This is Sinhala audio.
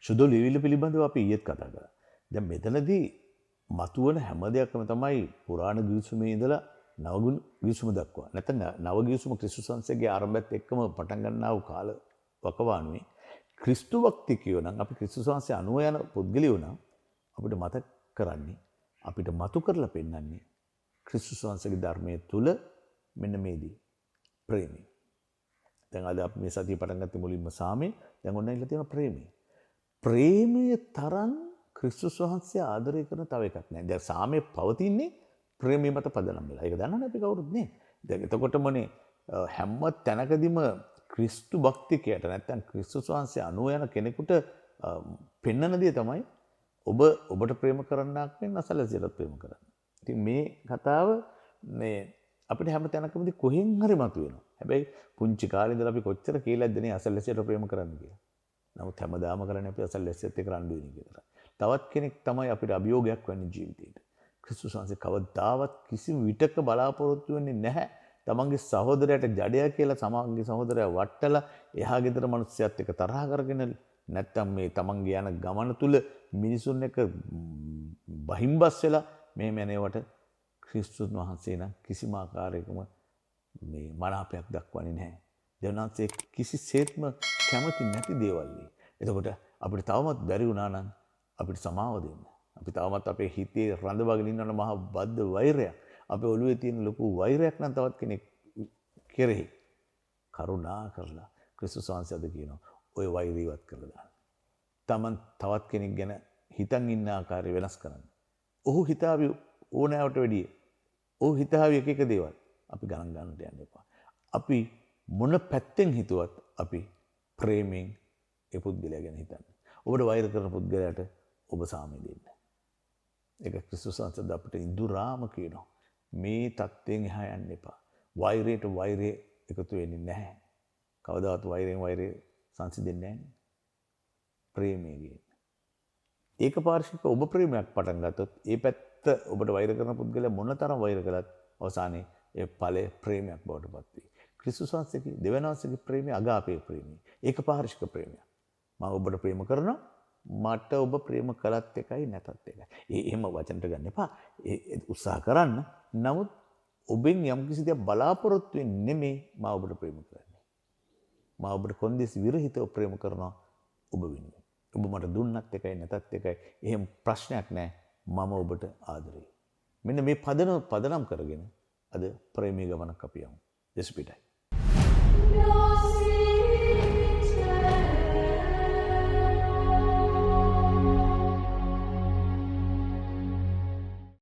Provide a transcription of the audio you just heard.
සුදු ලියවිල්ල පිළිබඳව අපි ඊයේත් කතා කරා. දැන් මෙතනදී මතුවන හැම දෙයක්ම තමයි පුරාණ ගිවිසුමේ ඉඳලා නව ගිවිසුම දක්වා. නැත්නම් නව ගිවිසුම ක්‍රිස්තුස් වහන්සේගේ ආරම්භයත් එක්කම පටන් ගන්නා වූ කාල වකවානුවේ ක්‍රිස්තු භක්තිකයෝ නම් අපි ක්‍රිස්තුස් වහන්සේ අනුව යන පුද්ගලයෝ නම් අපිට මතක් කරන්නේ අපිට මතු කරලා පෙන්වන්නේ ක්‍රිස්තුස් වහන්සේගේ ධර්මයේ තුල මෙන්න මේ දේ ප්‍රේමය. දැන් අද අපි මේ සතිය පටන් ගත්තේ මුලින්ම සාමය. දැන් ඔන්න ඇවිල්ලා තියෙනවා ප්‍රේමය. ප්‍රේමය තරම් ක්‍රිස්තුස් වහන්සේ ආදරය කරන තව එකක් නෑ. දැන් සාමය පවතින්නේ ප්‍රේමය මත පදනම් වෙලා. ඒක දන්නවනේ අපි කවුරුත් නේ. දැන් එතකොටමනේ හැම තැනකදීම ක්‍රිස්තු භක්තිකයට නැත්තම් ක්‍රිස්තුස් වහන්සේ අනුව යන කෙනෙකුට පෙන්වන දේ තමයි ඔබ ඔබට ප්‍රේම කරන්නාක් මෙන් අසල්වැසියට ප්‍රේම කරන්න. ඉතින් මේ කතාව මේ අපිට හැම තැනකමදී කොහෙන් හරි මතුවෙනවා. හැබැයි පුංචි කාලේ ඉඳලා අපි කොච්චර කියලාද නේ අසල්වැසියට ප්‍රේම කරන්න කියලා. නමුත් හැමදාම කරන්නේ අපි අසල්වැසියත් එක්ක රණ්ඩු වෙන එක විතරයි. තවත් කෙනෙක් තමයි අපිට අභියෝගයක් වෙන්නේ ජීවිතේට. ක්‍රිස්තුස් වහන්සේ කවදාවත් කිසිම විටක බලාපොරොත්තු වෙන්නේ නැහැ. තමන්ගේ සහෝදරයාට ජඩයා කියලා තමන්ගේ සහෝදරයා වට්ටලා එහා ගෙදර මිනිස්සයත් එක්ක තරහ කරගෙන නැත්තම් මේ තමන්ගේ යන ගමන තුල මිනිසුන් එක්ක බහිම්බස් වෙලා මෙහෙම යනවට ක්‍රිස්තුස් වහන්සේ නම් කිසිම ආකාරයකම මේ මනාපයක් දක්වන්නේ නැහැ. දෙවියන් වහන්සේ කිසිසේත්ම කැමති නැති දේවල්. එතකොට අපිට තවමත් බැරි වුණා නම් අපිට සමාව දෙන්න. අපි තවමත් අපේ හිතේ රඳවාගෙන ඉන්නවනම් මහා බද්ධ වෛරයක්, අපේ ඔළුවේ තියෙන ලොකු වෛරයක් නම් තවත් කෙනෙක් කෙරෙහි කරුණා කරලා ක්‍රිස්තුස් වහන්සේ අද කියනවා ඔය වෛරය ඉවත් කරලා දාන්න. තමන් තවත් කෙනෙක් ගැන හිතන් ඉන්න ආකාරය වෙනස් කරන්න. ඔහු හිතාවි ඕනෑවට වැඩිය. ඔහු හිතාවි එක එක දේවල් අපි ගණන් ගන්නට යන්න එපා. අපි මොන පැත්තෙන් හිතුවත් අපි ප්‍රේමයෙන් ඒ පුද්ගලයා ගැන හිතන්න. ඔබට වෛර කරන පුද්ගලයාට ඔබ සාමය දෙන්න. ඒක ක්‍රිස්තුස් වහන්සේ අපිට ඉඳුරාම කියනවා. මේ තත්ත්වයෙන් එහා යන්න එපා. වෛරයට වෛරය එකතු වෙන්නේ නැහැ. කවදාවත් වෛරයෙන් වෛරය සංසිඳෙන්නේ නැහැ. ප්‍රේමය ගේන්න. ඒක පාර්ශ්වික ඔබ ප්‍රේමයක් පටන් ගත්තොත් ඒ පැත්ත ඔබට වෛර කරන පුද්ගලයා මොන තරම් වෛර කළත් අවසානයේ ඒ ඵලය ප්‍රේමයක් බවට පත් වේ. ක්‍රිස්තුස් වහන්සේගේ දෙවන වහන්සේගේ ප්‍රේමය අගාපේ ප්‍රේමය. ඒක පාර්ශ්වික ප්‍රේමයක්. මම ඔබට ප්‍රේම කරනවා. මට ඔබ ප්‍රේම කළත් එකයි නැතත් එකයි. ඒ එහෙම වචනට ගන්න එපා. ඒ උත්සාහ කරන්න. නමුත් ඔබෙන් යම් කිසි දෙයක් බලාපොරොත්තු වෙන්නේ නෙමෙයි මා ඔබට ප්‍රේම කරන්නේ. මා ඔබට කොන්දේසි විරහිතව ප්‍රේම කරනවා ඔබ වෙනුවෙන්. ඔබ මට දුන්නත් එකයි නැතත් එකයි. එහෙම ප්‍රශ්නයක් නෑ. මම ඔබට ආදරෙයි. මෙන්න මේ පදනම් කරගෙන අද ප්‍රේමී ගමනක් අපි යමු. දෙසු පිටයි.